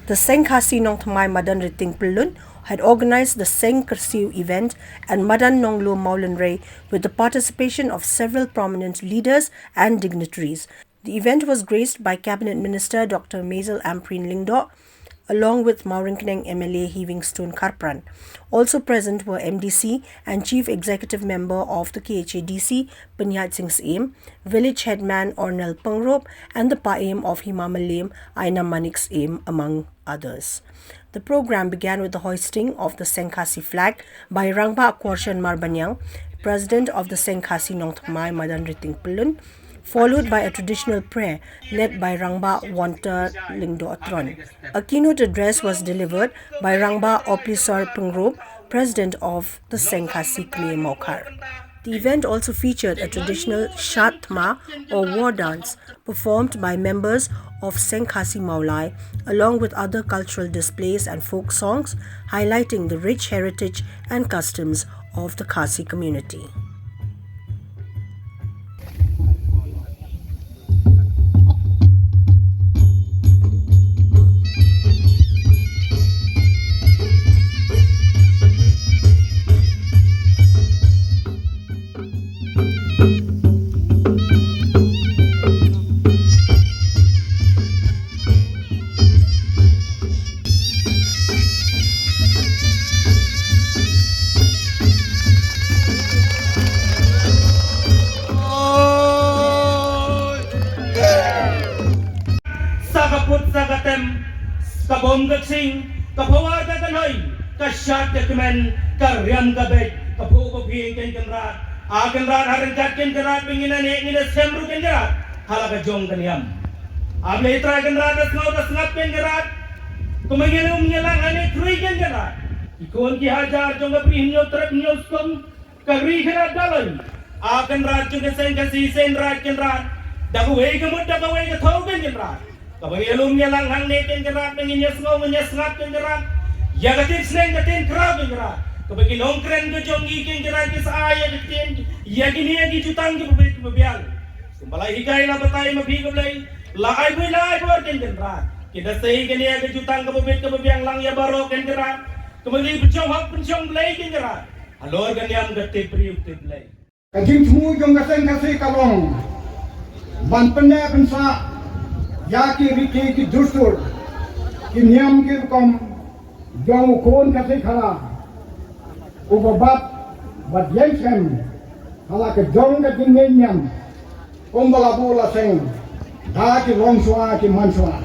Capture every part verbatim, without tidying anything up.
The Seng Khasi Nongthymmai Madan Riting Pyllun had organized the Seng Kyrsiew event and Madan Nonglo Mawlynrei with the participation of several prominent leaders and dignitaries. The event was graced by Cabinet Minister Doctor Mazel Ampareen Lyngdoh, along with Mawryngkneng M L A Heavingstone Kharpran. Also present were M D C and Chief Executive Member of the K H A D C, Pynïaid Sing Syiem, Village Headman Ornel Pyngrope, and the Paiem of Hima Mylliem, Ainam Manik Syiem, among others. The program began with the hoisting of the Seng Khasi flag by Rangbah Khorshan Marbaniang, President of the Seng Khasi Nongthymmai Madan Riting Pyllun, followed by a traditional prayer led by Rangbah Wonter Lyngdoh Tron. A keynote address was delivered by Rangbah Oplisor Pyngrope, President of the Seng Khasi Kmie Mawkhar. The event also featured a traditional Shad Thma or war dance performed by members of Seng Khasi Mawlai, along with other cultural displays and folk songs, highlighting the rich heritage and customs of the Khasi community. Sa ka put sa ka tem, ka bom ka ksing, ka pawar ka kanhoi, ka shad ka kmen, ka riam ka beit, ka phuh ka phi Kynrad. A Kynrad, ha ryngkat Kynrad ba ngin ïa neh ngin ïa sem ruh Kynrad ha la ka jong ka niam. A Blei Trai Kynrad, da sngew da sngap Kynrad, kumba ngi lum ngi lang ha ne khrui Kynrad. Ki khun ki hajar jong ka Bri Hynñiewtrep Hynñiewskum, ka Ri Kynrad Daloi. A Kynrad jong ka Seng Khasi Seiñ Raij Kynrad, da kawei ka mut da kawei ka thew Kynrad. Kaba ngi lum ngi lang hangne Kynrad, ba ngin ïa sngew ngin ïa sngap Kynrad ïa ka ktien sneng ka ktien khraw Kynrad, kaba ki nongkren ka jong ngi Kynrad ki sa ai ïa ka ktien, ïa kine ki jutang kiba bit kiba biang. Kumba la hikai la batai ma phi ka Blei, la ai buit la ai bor Kynrad. Ki da sei kane ïa ka jutang kaba bit kaba biang lang ïa baroh Kynrad. Kumba ngi pynshong hok pynshong Blei Kynrad halor ka niam ka tip briew tip Blei. Ka jingthmu jong ka Seng Khasi ka long ban pynneh pynsah ïa ki riti ki dustur, ki niam ki rukom jong u khun Khasi khara, uba bat bad ïeng shem ha la ka jong ka jingngeit niam, kumba la buh la seng da ki longshuwa ki manshuwa.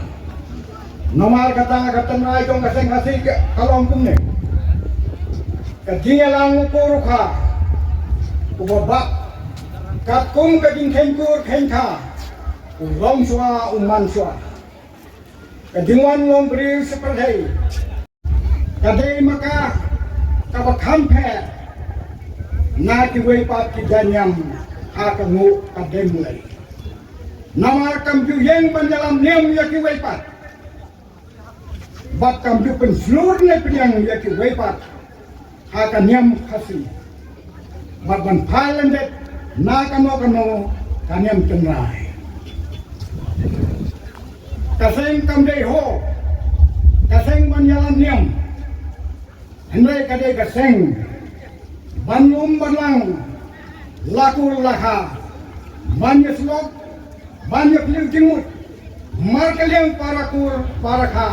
Namar kata ka tynrai jong ka Seng Khasi ka, ka long kumne: ka jingïalang u kur u kha, uba bat katkum ka jingkheiñ kur kheiñ kha, u longshuwa u manshuwa. Ka jingwan long briew sha pyrthei ka dei ma ka kaba kham pher na kiwei pat ki jait niam ha ka nguh ka dem Blei. Namar kam ju ïeng ban ïalam niam ïa kiwei pat, bad kam ju pynshlur ne pdiang ïa kiwei pat ha ka niam Khasi, bad ban phai lyndet na kano kano ka niam tynrai. Ka seng kam dei hok ka seng ban ïalam niam, hynrei ka dei ka seng ban lum ban lang, la kur la kha, ban ïasyllok, ban ïaphylliew jingmut markylliang para kur para kha,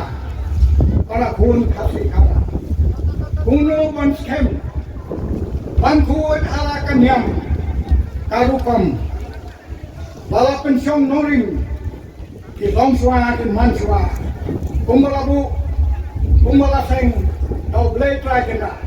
para khun Khasi khara. Kumno ban skhem ban khuid ha la ka niam ka rukom ba la pynshong nongrim ki longshuwa ki manshuwa, kumba la buh kumba la seng da U Blei Trai Kynrad.